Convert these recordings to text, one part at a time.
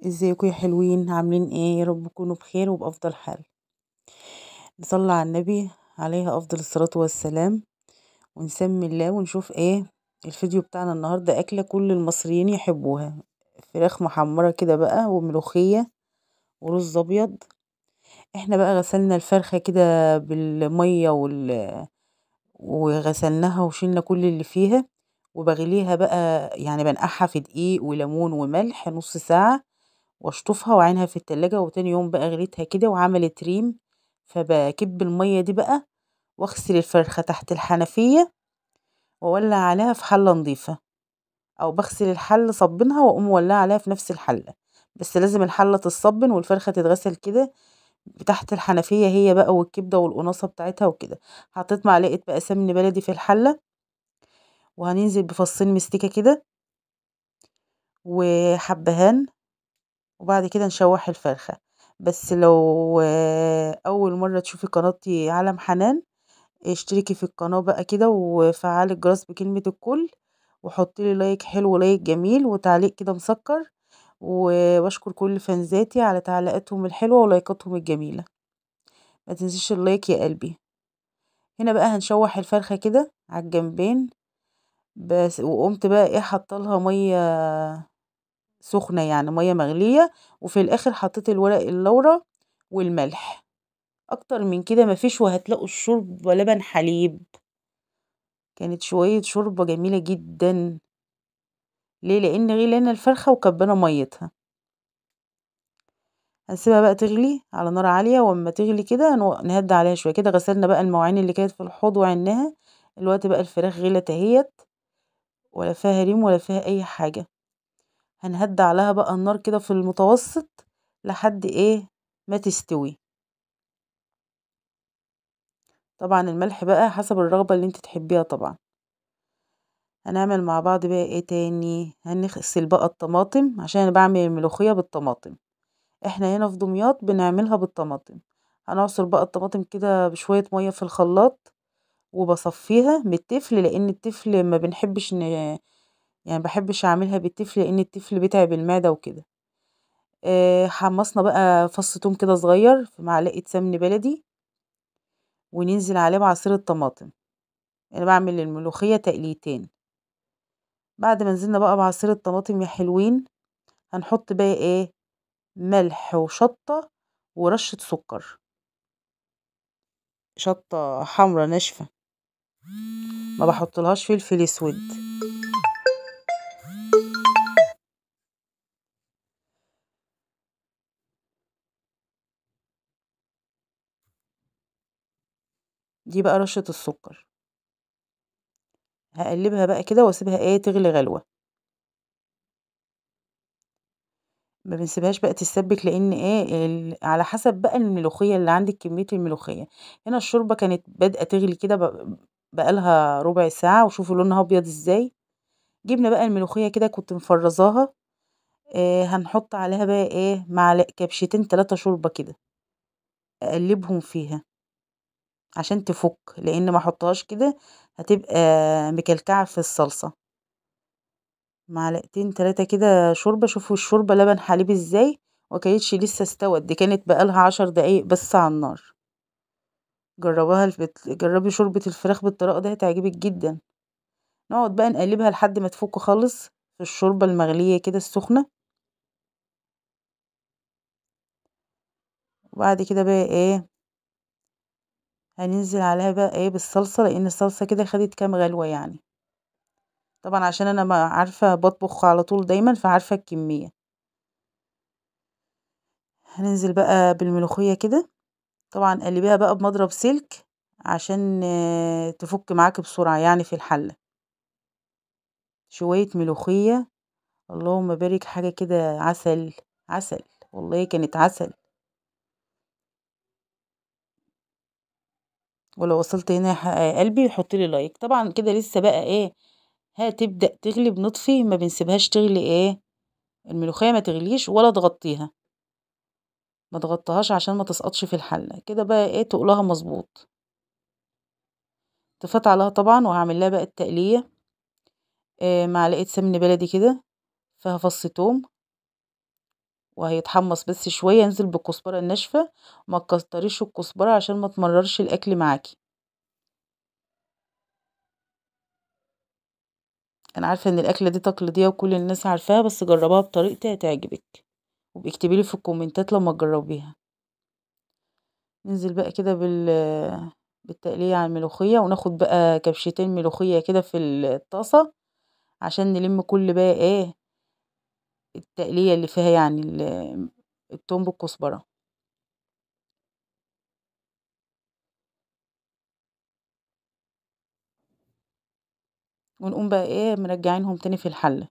ازيكم يا حلوين؟ عاملين ايه؟ يا رب تكونوا بخير وبأفضل حال. نصلي على النبي عليه افضل الصلاة والسلام، ونسمي الله ونشوف ايه الفيديو بتاعنا النهارده. اكله كل المصريين يحبوها، فراخ محمرة كده بقى وملوخيه ورز ابيض. احنا بقى غسلنا الفرخه كده بالمية وغسلناها وشلنا كل اللي فيها، وبغليها بقى يعني بنقعها في دقيق وليمون وملح نص ساعة، واشطفها واعينها في التلاجة، وتاني يوم بقى غليتها كده وعملت ريم. فبكب المية دي بقى واغسل الفرخة تحت الحنفية واولع عليها في حلة نظيفة، او بغسل الحلة صبنها واقوم مولعة عليها في نفس الحلة، بس لازم الحلة تتصبن والفرخة تتغسل كده تحت الحنفية هي بقى والكبدة والقناصة بتاعتها وكده. حطيت معلقة بقى سمن بلدي في الحلة، وهننزل بفصين مستكة كده وحبهان، وبعد كده نشوح الفرخة. بس لو اول مرة تشوفي قناتي عالم حنان، اشتركي في القناة بقى كده وفعلي الجرس بكلمة الكل، وحطي لي like حلو و like جميل وتعليق كده مسكر، وبشكر كل فانزاتي على تعليقاتهم الحلوة ولايكاتهم الجميلة. ما تنسيش ال like يا قلبي. هنا بقى هنشوح الفرخة كده على الجنبين بس، وقمت بقى ايه حاطه لها مية سخنة، يعني مية مغليه، وفي الاخر حطيت الورق اللورا والملح. اكتر من كده مفيش، وهتلاقوا الشوربة لبن حليب. كانت شوية شوربة جميلة جدا. ليه؟ لان غلينا الفرخه وكبنا ميتها. هنسيبها بقى تغلي على نار عالية، واما تغلي كده نهدي عليها شوية كده. غسلنا بقى المواعين اللي كانت في الحوض وعناها. الوقت بقى الفراخ غلت اهيت، ولا فيها ريم ولا فيها اي حاجة. هنهدي عليها بقى النار كده في المتوسط لحد ايه ما تستوي. طبعا الملح بقى حسب الرغبة اللي انت تحبيها. طبعا هنعمل مع بعض بقى ايه تاني، هنغسل بقى الطماطم عشان انا بعمل الملوخية بالطماطم. احنا هنا في دمياط بنعملها بالطماطم. هنعصر بقى الطماطم كده بشوية مية في الخلاط، وبصفيها من التفل، لان التفل ما بنحبش يعني بحبش اعملها بالتفل لان التفل بيتعب المعدة وكده. حمصنا بقى فص توم كده صغير في معلقه سمن بلدي، وننزل عليه بعصير الطماطم. انا بعمل الملوخية تقليتين. بعد ما نزلنا بقى بعصير الطماطم يا حلوين، هنحط بقى ايه ملح وشطه ورشه سكر، شطه حمرا ناشفة، ما بحطلهاش فلفل اسود. دي بقى رشة السكر. هقلبها بقى كده واسيبها ايه تغلي غلوة. ما بنسيبهاش بقى تتسبك، لان ايه على حسب بقى الملوخية اللي عندك، كمية الملوخية. هنا الشوربة كانت بادئة تغلي كده بقالها ربع ساعة، وشوفوا لونها ابيض ازاي. جبنا بقى الملوخية كده كنت مفرزاها، هنحط عليها بقى ايه معلقة كبشتين 3 شوربة كده، اقلبهم فيها عشان تفك، لان ما احطهاش كده هتبقى مكلكعه في الصلصه. معلقتين 3 كده شوربة. شوفوا الشوربة لبن حليب ازاي، وكانتش لسه استوت، دي كانت بقالها 10 دقايق بس على النار. جربوها، جربي شوربة الفراخ بالطريقة دي هتعجبك جدا. نقعد بقى نقلبها لحد ما تفك خالص في الشوربة المغليه كده السخنة. وبعد كده بقى ايه هننزل عليها بقى ايه بالصلصه، لان الصلصه كده خدت كام غلوه يعني. طبعا عشان انا ما عارفه بطبخ على طول دايما، فعارفه الكمية. هننزل بقى بالملوخيه كده. طبعا قلبيها بقى بمضرب سلك عشان تفك معاك بسرعة يعني في الحلة. شوية ملوخية اللهم بارك، حاجة كده عسل عسل، والله كانت عسل. ولو وصلت هنا يا قلبي حطي لي like. طبعا كده لسه بقى ايه هتبدأ تغلي، بنطفي، ما بنسيبهاش تغلي ايه الملوخية، ما تغليش ولا تغطيها، ما تغطيهاش عشان ما تسقطش في الحلة. كده بقى ايه تقلها مظبوط. طفت عليها طبعا، وهعمل لها بقى التقليه. معلقه سمن بلدي كده فيها فص توم وهيتحمص بس شوية. انزل بالكزبرة الناشفة، ما تكتريش الكزبرة عشان ما تمررش الاكل معاكي. انا عارفة ان الاكلة دي تقليدية وكل الناس عارفاها، بس جربوها بطريقتي هتعجبك، وباكتبي لي في الكومنتات لما تجربيها. ننزل بقى كده بالتقلية على الملوخية، وناخد بقى كبشتين ملوخية كده في الطاسة عشان نلم كل بقى ايه التقلية اللي فيها، يعني التوم بالكزبرة. ونقوم بقى ايه مرجعينهم تاني في الحلة.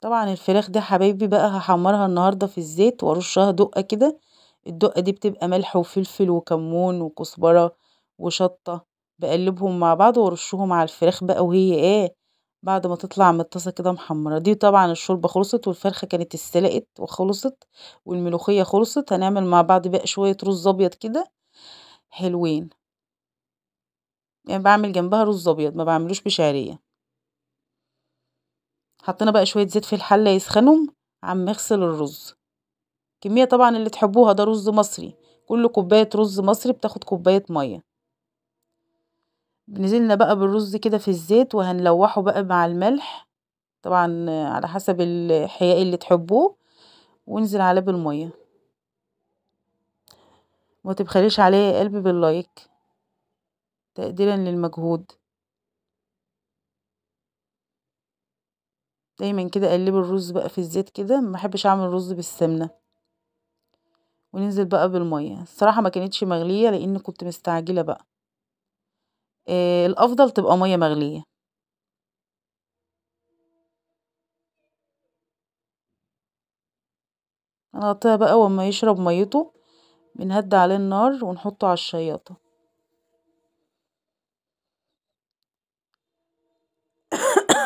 طبعا الفراخ دي حبايبي بقى هحمرها النهاردة في الزيت وارشها دقة كده. الدقة دي بتبقى ملح وفلفل وكمون وكزبرة وشطة، بقلبهم مع بعض وارشهم على الفراخ بقى وهي ايه بعد ما تطلع من الطاسة كده محمرة. دي طبعا الشوربة خلصت، والفرخة كانت اتسلقت وخلصت، والملوخية خلصت. هنعمل مع بعض بقى شوية رز ابيض كده حلوين، يعني بعمل جنبها رز ابيض ما بعملوش بشعرية. حطينا بقى شوية زيت في الحلة يسخنهم، عم اغسل الرز كمية طبعا اللي تحبوها، ده رز مصري، كل كوباية رز مصري بتاخد كوباية مية. نزلنا بقى بالرز كده في الزيت، وهنلوحه بقى مع الملح طبعا على حسب الحياء اللي تحبوه، وننزل عليه بالمية. وما تبخليش عليه يا قلبي باللايك تقديرا للمجهود. دايما كده اقلب الرز بقى في الزيت كده، ما بحبش اعمل رز بالسمنه. وننزل بقى بالمية. الصراحة ما كانتش مغليه لان كنت مستعجلة بقى، الافضل تبقى مية مغليه. هنغطيها بقى، وما يشرب ميته بنهدي عليه النار ونحطه على الشياطه.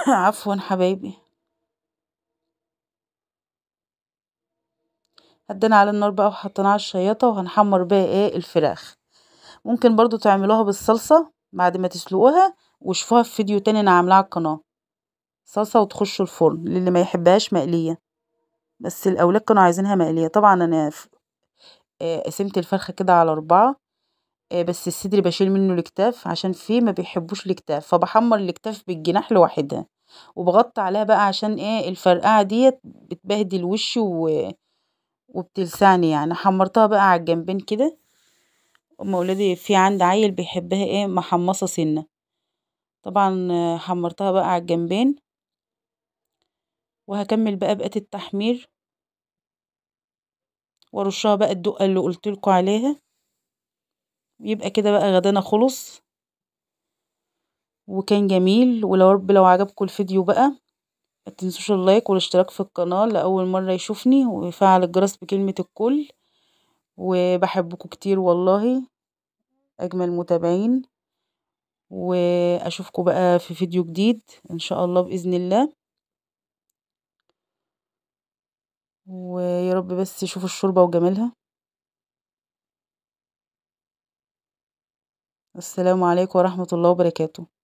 عفوا حبايبي، هدينا على النار بقى وحطيناه على الشياطه، وهنحمر بقى ايه الفراخ. ممكن برضو تعملوها بالصلصه بعد ما تسلقوها، وشوفوها في فيديو تاني انا عاملاه على القناة، صلصه وتخش الفرن للي ما يحبهاش مقلية، بس الاولاد كانوا عايزينها مقلية. طبعا انا قسمت الفرخه كده على 4، بس الصدر بشيل منه الكتاف عشان فيه ما بيحبوش الكتاف، فبحمر الكتاف بالجناح لوحدها، وبغطي عليها بقى عشان ايه الفرقعه ديت بتبهدل وشي وبتلسعني يعني. حمرتها بقى على الجنبين كده. ام اولادي في عند عيل بيحبها ايه محمصه سنة، طبعا حمرتها بقى على الجنبين. وهكمل بقى بقية التحمير، وارشها بقى الدقة اللي قلتلكوا عليها. يبقى كده بقى غدانا خلص وكان جميل. ولو رب لو عجبكم الفيديو بقى ما تنسوش اللايك والاشتراك في القناة لأول مرة يشوفني، ويفعل الجرس بكلمة الكل. وبحبكم كتير والله، أجمل متابعين. وأشوفكم بقى في فيديو جديد إن شاء الله بإذن الله. ويا رب بس يشوفوا الشوربة وجمالها. السلام عليكم ورحمة الله وبركاته.